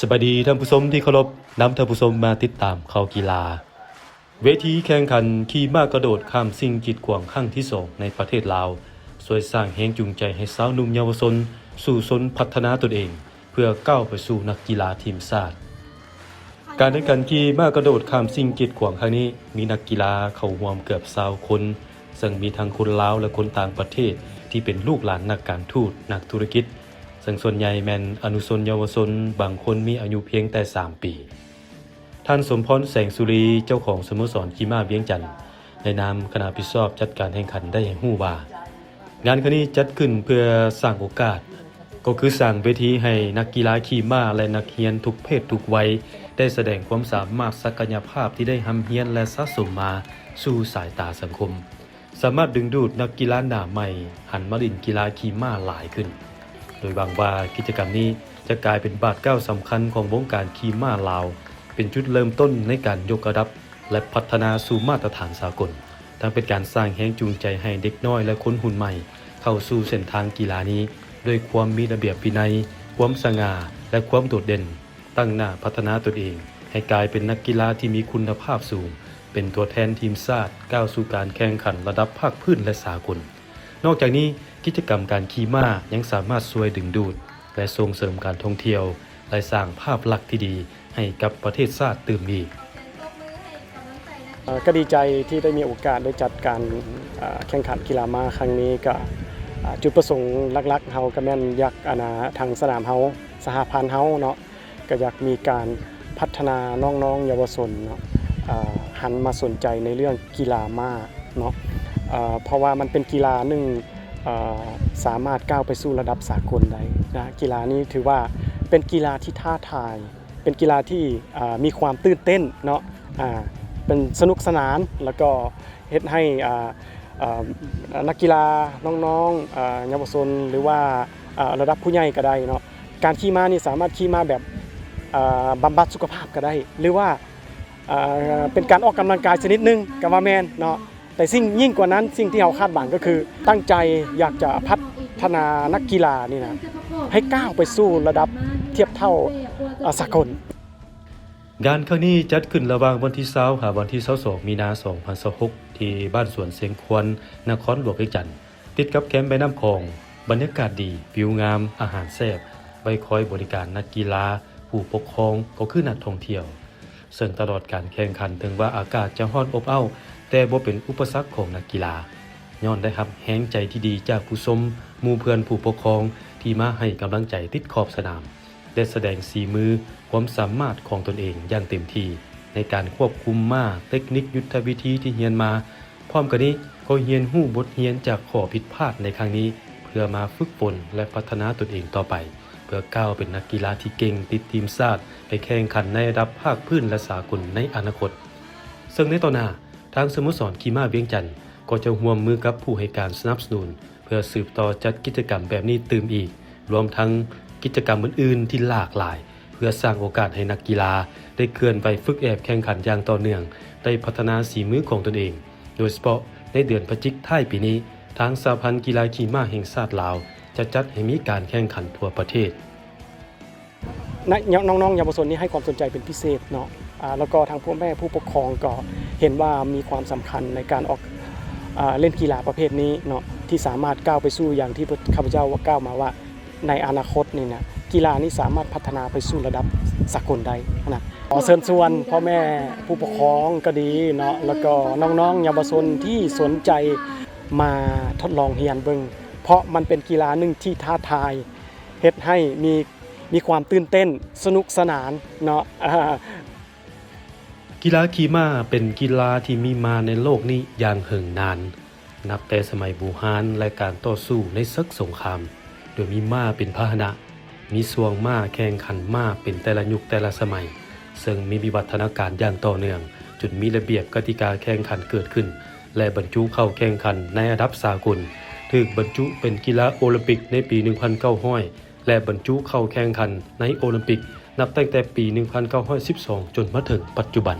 ສະບາຍດີທ່ານຜູ້ຊົມທີ່ເຄົາລົບ, ນຳທ່ານຜູ້ຊົມມາຕິດຕາມຂ່າວກິລາ. ເວທີແຂ່ງຂັນຂີ່ມ້າກະໂດດຂ້າມສິ່ງກີດຂວາງຄັ້ງທີສອງໃນປະເທດລາວ ຊ່ວຍສ້າງແຮງຈູງໃຈໃຫ້ຊາວໜຸ່ມເຍົາວະຊົນສູ້ຊົນພັດທະນາຕົນເອງ ເພື່ອກ້າວໄປສູ່ນັກກິລາທີມຊາດ. ການແຂ່ງຂັນຂີ່ມ້າກະໂດດຂ້າມສິ່ງກີດຂວາງຄັ້ງນີ້ ມີນັກກິລາເຂົ້າຮ່ວມເກືອບຊາວຄົນ, ເຊິ່ງມີທັງຄົນລາວ ແລະ ຄົນຕ່າງປະເທດທີ່ເປັນລູກຫຼານນັກການທູດ, ນັກທຸລະກິດ, ເຊິ່ງສ່ວນໃຫຍ່ແມ່ນອະນຸຊົນເຍົາວະຊົນ, ບາງຄົນມີອາຍຸພຽງແຕ່ສາມປີ. ທ່ານ ສົມພອນ ແສງສຸລີ, ເຈົ້າຂອງສະໂມສອນຂີ່ມ້າວຽງຈັນ, ໃນນາມຄະນະຮັບຜິດຊອບຈັດການແຂ່ງຂັນໄດ້ໃຫ້ຮູ້ວ່າ, ງານຄັ້ງນີ້ຈັດຂຶ້ນເພື່ອສ້າງໂອກາດ, ກໍຄືສ້າງເວທີໃຫ້ນັກກິລາຂີ່ມ້າ ແລະ ນັກຮຽນທຸກເພດທຸກໄວ ໄດ້ສະແດງຄວາມສາມາດ, ສັກກະຍະພາບທີ່ໄດ້ຮ່ຳຮຽນ ແລະ ສະສົມມາສູ່ສາຍຕາສັງຄົມ, ສາມາດດຶງດູດນັກກິລາໜ້າໃໝ່ຫັນມາຫຼິ້ນກິລາຂີ່ມ້າຫຼາຍຂຶ້ນ, ໂດຍຫວັງວ່າກິດຈະກຳນີ້ຈະກາຍເປັນບາດກ້າວສຳຄັນຂອງວົງການຂີ່ມ້າລາວ, ເປັນຈຸດເລີ່ມຕົ້ນໃນການຍົກລະດັບ ແລະ ພັດທະນາສູ່ມາດຕະຖານສາກົນ, ທັງເປັນການສ້າງແຮງຈູງໃຈໃຫ້ເດັກນ້ອຍ ແລະ ຄົນຮຸ່ນໃໝ່ເຂົ້າສູ່ເສັ້ນທາງກິລານີ້ ດ້ວຍຄວາມມີລະບຽບວິໄນ, ຄວາມສະຫງ່າ ແລະ ຄວາມໂດດເດັ່ນ, ຕັ້ງໜ້າພັດທະນາຕົນເອງໃຫ້ກາຍເປັນນັກກິລາທີ່ມີຄຸນນະພາບສູງ, ເປັນຕົວແທນທີມຊາດ ກ້າວສູ່ການແຂ່ງຂັນລະດັບພາກພື້ນ ແລະ ສາກົນ. ນອກຈາກນີ້, ກິດຈະກຳການຂີ່ມ້າຍັງສາມາດຊ່ວຍດຶງດູດ ແລະ ສົ່ງເສີມການທ່ອງທ່ຽວ ແລະ ສ້າງພາບລັກທີ່ດີໃຫ້ກັບປະເທດຊາດຕື່ມອີກ. ເອີ່ ກໍດີໃຈທີ່ໄດ້ມີໂອກາດໄດ້ຈັດການ ເອີ່ ແຂ່ງຂັນກິລາມ້າຄັ້ງນີ້. ກໍ ເອີ່ ຈຸດປະສົງຫຼັກໆເຮົາກໍແມ່ນຢາກ ອັນນ່າ ທາງສະໜາມເຮົາ ສະຫະພັນເຮົາເນາະ ກໍຢາກມີການພັດທະນານ້ອງໆເຍົາວະຊົນເນາະ ເອີ່ ຫັນມາສົນໃຈໃນເລື່ອງກິລາມ້າເນາະ ເອີ່ ເພາະວ່າມັນເປັນກິລາໜຶ່ງ ເອີ່ ສາມາດກ້າວໄປສູ່ລະດັບສາກົນໄດ້ນະ. ກິລານີ້ຖືວ່າເປັນກິລາທີ່ທ້າທາຍ, ເປັນກິລາທີ່ ເອີ່ ມີຄວາມຕື່ນເຕັ້ນເນາະ ເປັນສະໜຸກສະໜານ ແລ້ວກໍເຮັດໃຫ້ ເອີ່ ເອີ່ ນັກກິລານ້ອງໆ ເຍົາວະຊົນ ຫຼືວ່າ ເອີ່ ລະດັບຜູ້ໃຫຍ່ກໍໄດ້ເນາະ. ການຂີ່ມ້ານີ້ສາມາດຂີ່ມ້າແບບ ເອີ່ ບຳບັດສຸຂະພາບກໍໄດ້ ຫຼືວ່າ ເອີ່ ເປັນການອອກກຳລັງກາຍຊະນິດໜຶ່ງກໍວ່າແມ່ນເນາະ. ແຕ່ສິ່ງ ຍິ່ງກວ່ານັ້ນ ສິ່ງທີ່ເຮົາຄາດຫວັງກໍຄືຕັ້ງໃຈຢາກຈະພັດທະນານັກກິລານີ້ນະ ໃຫ້ກ້າວໄປສູ່ລະດັບທຽບເທົ່າ ເອີ່ ສາກົນ. ງານຄັ້ງນີ້ຈັດຂຶ້ນລະຫວ່າງວັນທີຊາວ ຫາວັນທີຊາວສອງ ມີນາ ສອງພັນຊາວຫົກ ທີ່ບ້ານສວນຊຽງຄວນ ນະຄອນຫຼວງວຽງຈັນ, ຕິດກັບແຄມແມ່ນ້ຳຂອງ, ບັນຍາກາດດີ, ວິວງາມ, ອາຫານແຊບ, ໄວ້ຄອຍບໍລິການນັກກິລາ, ຜູ້ປົກຄອງກໍຄືນັກທ່ອງທ່ຽວ. ເຊິ່ງຕະຫຼອດການແຂ່ງຂັນ ເຖິງວ່າອາກາດຈະຮ້ອນອົບອ້າວ, ແຕ່ບໍ່ເປັນອຸປະສັກຂອງນັກກິລາ, ຍ້ອນໄດ້ຮັບແຮງໃຈທີ່ດີຈາກຜູ້ຊົມ, ໝູ່ເພື່ອນຜູ້ປົກຄອງທີ່ມາໃຫ້ກຳລັງໃຈຕິດຂອບສະໜາມ ແລະ ສະແດງສີມື, ຄວາມສາມາດຂອງຕົນເອງຢ່າງເຕັມທີ່ ໃນການຄວບຄຸມມ້າ, ເຕັກນິກ, ຍຸດທະວິທີທີ່ຮຽນມາ. ພ້ອມກັນນີ້ກໍຮຽນຮູ້ບົດຮຽນຈາກຂໍ້ຜິດພາດໃນຄັ້ງນີ້ ເພື່ອມາຝຶກຝົນ ແລະ ພັດທະນາຕົນເອງຕໍ່ໄປ ເພື່ອກ້າວເປັນນັກກິລາທີ່ເກັ່ງຕິດທີມຊາດໄປແຂ່ງຂັນໃນລະດັບພາກພື້ນ ແລະ ສາກົນໃນອະນາຄົດ. ເຊິ່ງໃນຕໍ່ໜ້າ, ທາງສະໂມສອນຂີ່ມ້າວຽງຈັນກໍຈະຮ່ວມມືກັບຜູ້ໃຫ້ການສະໜັບສະໜູນ ເພື່ອສືບຕໍ່ຈັດກິດຈະກຳແບບນີ້ຕື່ມອີກ, ລວມທັງກິດຈະກຳອື່ນໆທີ່ຫຼາກຫຼາຍ ເພື່ອສ້າງໂອກາດໃຫ້ນັກກິລາໄດ້ເຄື່ອນໄຫວຝຶກແອບແຂ່ງຂັນຢ່າງຕໍ່ເນື່ອງ, ໄດ້ພັດທະນາສີມືຂອງຕົນເອງ. ໂດຍສະເພາະໃນເດືອນພະຈິກທ້າຍປີນີ້, ທາງສະຫະພັນກິລາຂີ່ມ້າແຫ່ງຊາດລາວ ຈະຈັດໃຫ້ມີການແຂ່ງຂັນທົ່ວປະເທດ. ໃນ ນ້ອງໆເຍົາວະຊົນນີ້ໃຫ້ຄວາມສົນໃຈເປັນພິເສດເນາະ ອາ ແລ້ວກໍທາງພໍ່ແມ່ຜູ້ປົກຄອງກໍເຫັນວ່າມີຄວາມສຳຄັນໃນການອອກ ອາ ເລ່ນກິລາປະເພດນີ້ເນາະ ທີ່ສາມາດກ້າວໄປສູ່ ຢ່າງທີ່ຂ້າພະເຈົ້າກ່າວມາວ່າ ໃນອະນາຄົດນີ້ນະ ກິລານີ້ສາມາດພັດທະນາໄປສູ່ລະດັບສາກົນໄດ້ນະ. ຂໍເຊີນຊວນພໍ່ແມ່ຜູ້ປົກຄອງກໍດີເນາະ ແລ້ວກໍນ້ອງໆເຍົາວະຊົນທີ່ສົນໃຈມາທົດລອງຮຽນເບິ່ງ ເພາະມັນເປັນກິລາໜຶ່ງທີ່ທ້າທາຍ ເຮັດໃຫ້ມີ ມີຄວາມຕື່ນເຕັ້ນ ສະໜຸກສະໜານເນາະ. ກິລາຂີ່ມ້າເປັນກິລາທີ່ມີມາໃນໂລກນີ້ຢ່າງເຫິງນານ, ນັບແຕ່ສະໄໝບູຮານ ແລະ ການຕໍ່ສູ້ໃນເສິກສົງຄາມ ໂດຍມີມ້າເປັນພາຫະນະ, ມີຊ່ວງມ້າແຂ່ງຂັນມ້າເປັນແຕ່ລະຍຸກແຕ່ລະສະໄໝ, ເຊິ່ງມີວິວັດທະນາການຢ່າງຕໍ່ເນື່ອງ ຈົນມີລະບຽບກະຕິກາແຂ່ງຂັນເກີດຂຶ້ນ ແລະ ບັນຈຸເຂົ້າແຂ່ງຂັນໃນລະດັບສາກົນ, ຖືກບັນຈຸເປັນກິລາໂອລິມປິກໃນປີໜຶ່ງພັນເກົ້າຮ້ອຍ ແລະ ບັນຈຸເຂົ້າແຂ່ງຂັນໃນໂອລິມປິກ ນັບຕັ້ງແຕ່ປີໜຶ່ງພັນເກົ້າຮ້ອຍສິບສອງ ຈົນມາເຖິງປັດຈຸບັນ.